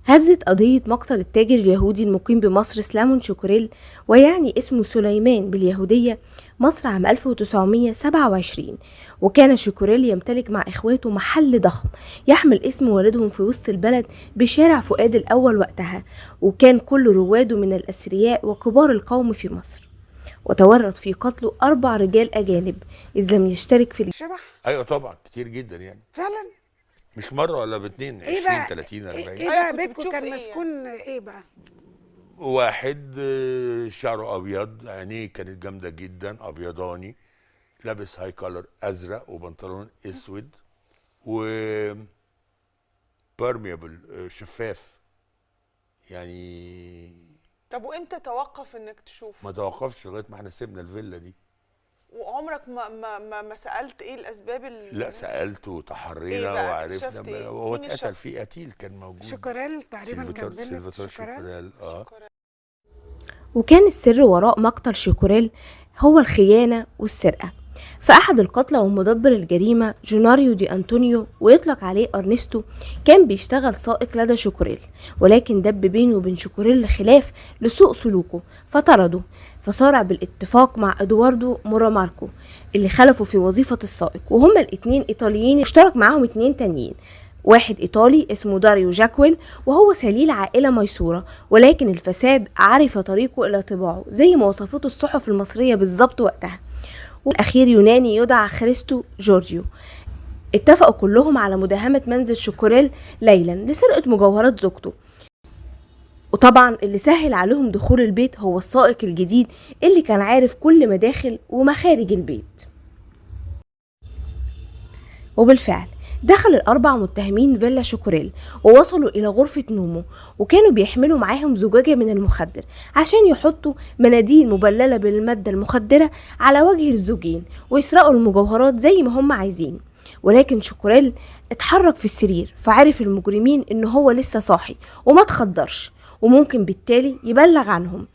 هزت قضية مقتل التاجر اليهودي المقيم بمصر سلامون شيكوريل، ويعني اسمه سليمان باليهودية، مصر عام 1927. وكان شيكوريل يمتلك مع إخواته محل ضخم يحمل اسم والدهم في وسط البلد بشارع فؤاد الأول وقتها، وكان كل رواده من الأثرياء وكبار القوم في مصر. وتورط في قتله 4 رجال أجانب إذ لم يشترك في الشبح. أيوة طبعا كتير جدا يعني فعلا، مش مرة ولا باتنين، 20 30 40. ايه بقى بيتكم كان مسكون ايه بقى؟ واحد شعره ابيض، عينيه كانت جامدة جدا، ابيضاني، لابس high collar ازرق وبنطلون اسود و permeable شفاف يعني. طب وامتى توقف انك تشوف؟ ما توقفش لغاية ما احنا سيبنا الفيلا دي. وعمرك ما سألت ايه الاسباب؟ لا سألت وتحرينا إيه وعرفنا. إيه؟ هو اتقتل في قتيل كان موجود، شيكوريل تقريبا، كان سيلفاتور شيكوريل. وكان السر وراء مقتل شيكوريل هو الخيانة والسرقة. فأحد القتلى ومدبر الجريمة جوناريو دي أنطونيو، ويطلق عليه أرنستو، كان بيشتغل سائق لدى شيكوريل، ولكن دب بينه وبين شيكوريل خلاف لسوء سلوكه فطرده، فصارع بالاتفاق مع إدواردو موراماركو اللي خلفه في وظيفة السائق، وهما الاتنين إيطاليين. اشترك معاهم 2 تانيين، واحد إيطالي اسمه داريو جاكويل وهو سليل عائلة ميسورة، ولكن الفساد عرف طريقه إلى طباعه زي ما وصفته الصحف المصرية بالظبط وقتها، والأخير يوناني يدعى خريستو جورجيو. اتفقوا كلهم على مداهمة منزل شيكوريل ليلا لسرقة مجوهرات زوجته، وطبعا اللي سهل عليهم دخول البيت هو السائق الجديد اللي كان عارف كل مداخل ومخارج البيت. وبالفعل دخل ال4 متهمين فيلا شيكوريل ووصلوا إلى غرفة نومه، وكانوا بيحملوا معاهم زجاجة من المخدر عشان يحطوا مناديل مبللة بالمادة المخدرة على وجه الزوجين ويسرقوا المجوهرات زي ما هم عايزين. ولكن شيكوريل اتحرك في السرير، فعرف المجرمين إن هو لسه صاحي وما تخدرش وممكن بالتالي يبلغ عنهم،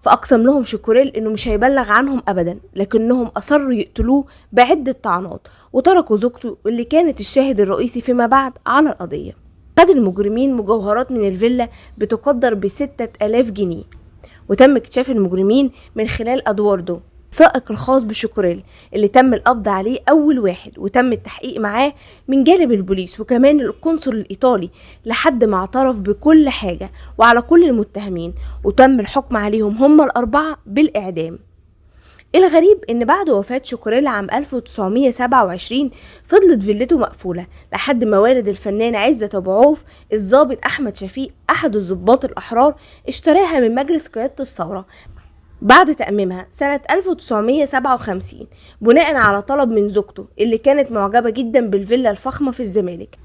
فأقسم لهم شيكوريل إنه مش هيبلغ عنهم أبدا، لكنهم أصروا يقتلوه بعدة طعنات وتركوا زوجته اللي كانت الشاهد الرئيسي فيما بعد على القضية. خد المجرمين مجوهرات من الفيلا بتقدر ب6000 جنيه، وتم اكتشاف المجرمين من خلال أدواردو السائق الخاص بشيكوريل اللي تم القبض عليه أول واحد، وتم التحقيق معاه من جانب البوليس وكمان القنصل الإيطالي لحد ما اعترف بكل حاجة وعلى كل المتهمين، وتم الحكم عليهم هم ال4 بالإعدام. الغريب إن بعد وفاة شيكوريل عام 1927 فضلت فيلته مقفولة لحد ما والد الفنان عزت أبو عوف الضابط أحمد شفيق أحد الضباط الأحرار اشتراها من مجلس قيادة الثورة بعد تأميمها سنة 1957 بناء على طلب من زوجته اللي كانت معجبة جدا بالفيلا الفخمة في الزمالك.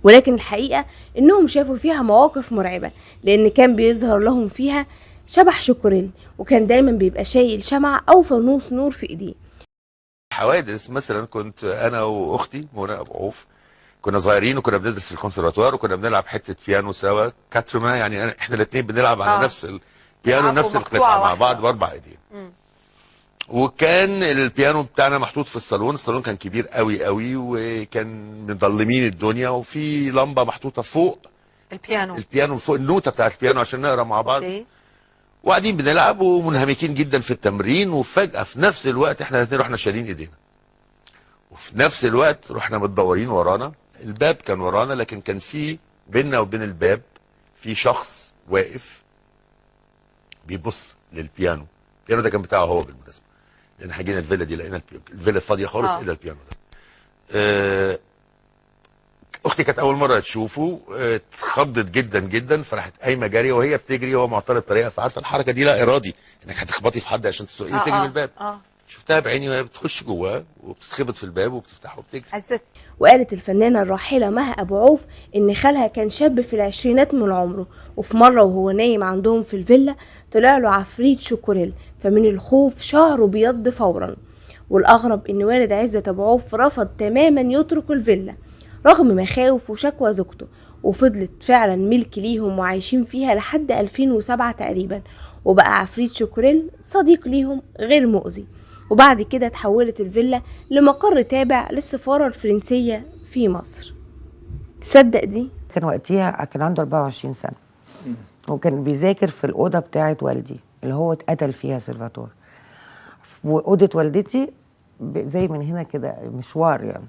ولكن الحقيقة إنهم شافوا فيها مواقف مرعبة، لأن كان بيظهر لهم فيها شبح شيكوريل، وكان دايما بيبقى شايل شمعة أو فانوس نور في إيديه. حوادث مثلا، كنت أنا وأختي منى أبو عوف كنا صغيرين وكنا بندرس في الكونسرفاتوار وكنا بنلعب حتة بيانو سوا quatre mains، يعني احنا الاثنين بنلعب على نفس البيانو نفس القطعة مع بعض باربع ايدين. وكان البيانو بتاعنا محطوط في الصالون، الصالون كان كبير قوي قوي وكان مظلمين الدنيا، وفي لمبة محطوطة فوق البيانو فوق النوتة بتاعت البيانو عشان نقرا مع بعض. وقاعدين بنلعب ومنهمكين جدا في التمرين، وفجأة في نفس الوقت احنا الاثنين رحنا شايلين ايدينا، وفي نفس الوقت رحنا متدورين ورانا، الباب كان ورانا لكن كان في بيننا وبين الباب في شخص واقف بيبص للبيانو. البيانو ده كان بتاعه هو بالمناسبة، لان احنا جينا الفيلا دي لقينا الفيلا فاضية خالص الا البيانو ده. اختي كانت اول مرة تشوفه، اتخضت جدا جدا، فراحت قايمة جارية وهي بتجري وهو معترض طريقها، فعارفه الحركة دي لا ارادي انك هتخبطي في حد عشان تسوقيه وتجري من الباب. شفتها بعيني وهي بتخش جواه وبتتخبط في الباب وبتفتحه وبتجري. وقالت الفنانة الراحلة مها ابو عوف ان خالها كان شاب في العشرينات من عمره، وفي مرة وهو نايم عندهم في الفيلا طلع له عفريت شيكوريل، فمن الخوف شعره بيض فورا. والاغرب ان والد عزت ابو عوف رفض تماما يترك الفيلا رغم مخاوف وشكوى زوجته، وفضلت فعلا ملك ليهم وعايشين فيها لحد 2007 تقريبا، وبقى عفريت شيكوريل صديق ليهم غير مؤذي. وبعد كده تحولت الفيلا لمقر تابع للسفارة الفرنسية في مصر. تصدق دي؟ كان وقتها كان عنده 24 سنة، وكان بيذاكر في الاوضة بتاعه والدي اللي هو اتقتل فيها سلفاتور. واوضه والدتي زي من هنا كده مشوار يعني.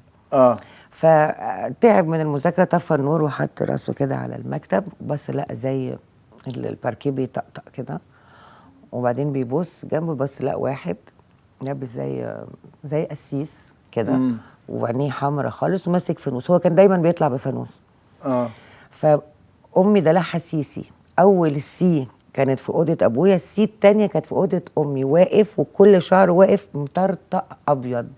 فتعب من المذاكرة، طفى النور وحط راسه كده على المكتب، بس لقى زي الباركيه بيطقطق كده، وبعدين بيبص جنبه، بس لقى واحد لابس زي قسيس كده وعينيه حمرا خالص وماسك فانوس. هو كان دايما بيطلع بفانوس. فامي دلعها سيسي، اول سي كانت في اوضة ابويا، السي التانية كانت في اوضة امي، واقف وكل شعره واقف مطرطق ابيض.